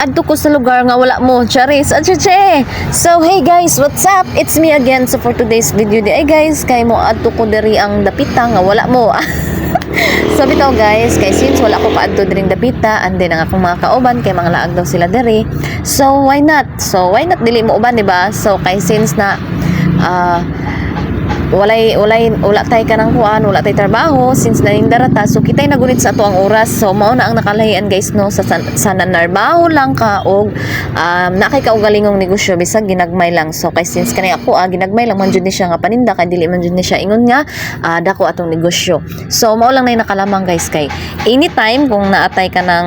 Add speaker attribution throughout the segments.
Speaker 1: Adto ko sa lugar nga wala mo. Charis, acheche. So, hey guys, what's up? It's me again. So, for today's video diay guys, kay mo adto ko diri ang dapita nga wala mo. So bitaw guys, kay since wala ko kaadto diring dapita and then ang akong mga kauban kay mga laag daw sila diri. So why not? So why not dili mo uban, di ba? So kay since na walay walay wala tay kanang kuan, wala tay trabaho since nanindara ta, so kitay nagunit sa ato ang oras. So mao na ang nakalahian guys, no, sa nanarbaho lang ka og na kay kaugalingong negosyo bisag ginagmay lang. So kay since kani ako ginagmay lang man jud ni siya nga paninda kay dili man jud ni siya ingon nga dako atong negosyo. So mao lang na nakalamang guys, kay anytime kung naatay ka ng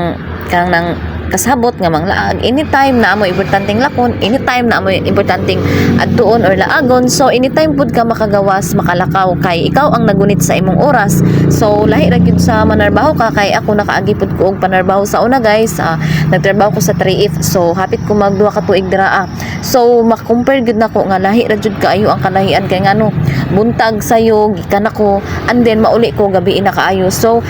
Speaker 1: kanang nang kasabot nga manglaag, anytime na amo importanteng lakon, anytime na amo importanteng adtuon or laagon, so anytime pud ka makagawas, makalakaw kay ikaw ang nagunit sa imong oras. So lahi ra gyud sa manarbaho ka, kay ako nakaagi pud ko og panarbaho sa una guys. Nagtrabaho ko sa 3F, so hapit ko magduha ka tuig dira. So maka-compare gyud nako nga lahi ra jud kaayo ang kalahian, kay ngano buntag sayo gikan ako and then mauli ko gabi na kaayo. So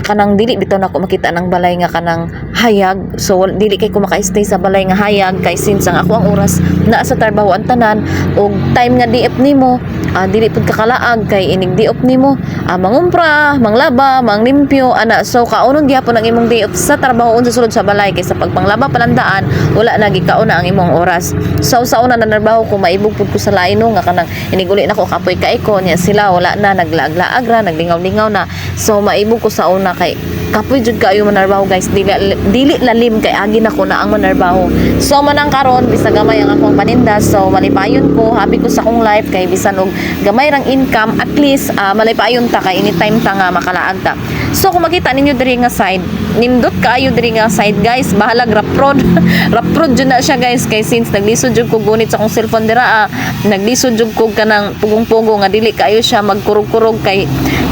Speaker 1: kanang dili bitaw nako makita ng balay nga kanang hayag. So dili kay ko maka-stay sa balay nga hayag kay since ang ako ang oras naa sa trabaho ang tanan, og time nga day off nimo, dili pud ka kalaag kay inig day off nimo, mangumpra, manglaba, manglimpyo ana. So kaunon gihapon ang imong day off sa trabaho sa sulod sa balay kay sa pagpanglaba palandaan wala na, gikaon na ang imong oras. So sa una nanarbaho ko, maibog pud ko sa lain, no, nga kanang inig uli nako kapoy kay ko niya, sila wala na, naglaag-laag ra, naglingaw-lingaw na. So maibog ko sa una kay kapoy jud kaayo manarbaho guys, dili dili lalim kay agi na ko na ang manarbaho. So manang karon bisag gamay ang akong paninda, so malipayon ko, happy ko sa akong life kay bisan og gamay rang income, at least malipayon ta kay anytime ta nga makalaag ta. So kung makita ninyo diri nga side, nindot kaayo diri nga side guys, bahalag rough road, rough road jud na siya guys, kay since naglisod jud ko gunit sa akong cellphone dira, naglisod jud ko kanang pugong-pugo nga dili kaayo siya magkurog-kurog, kay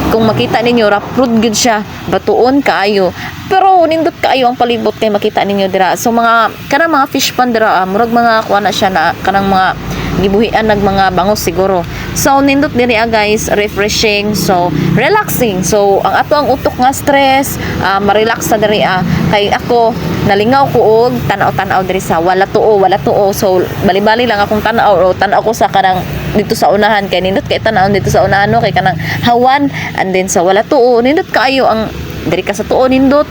Speaker 1: kung makita ninyo rough road gyud siya, batuon kaayo, pero nindot kaayo ang palibot kay makita ninyo dira. So mga kanang mga fish pond dira, murag mga kuan na siya na kanang mga gibuhian nag mga bangos siguro. So nindot diri guys, refreshing, so relaxing. So ang ato ang utok nga stress, ma-relax sa diri kay ako nalingaw ko og tan-aw-tan-aw diri sa wala tuo, wala tuo. So bali-bali lang akong tan-aw o tan-aw ko sa kanang dito sa unahan kay nindot kay tan-aw dito sa unahan, no, kay kanang hawan and then sa wala tuo, nindot kaayo ang diri ka sa tuo, nindot.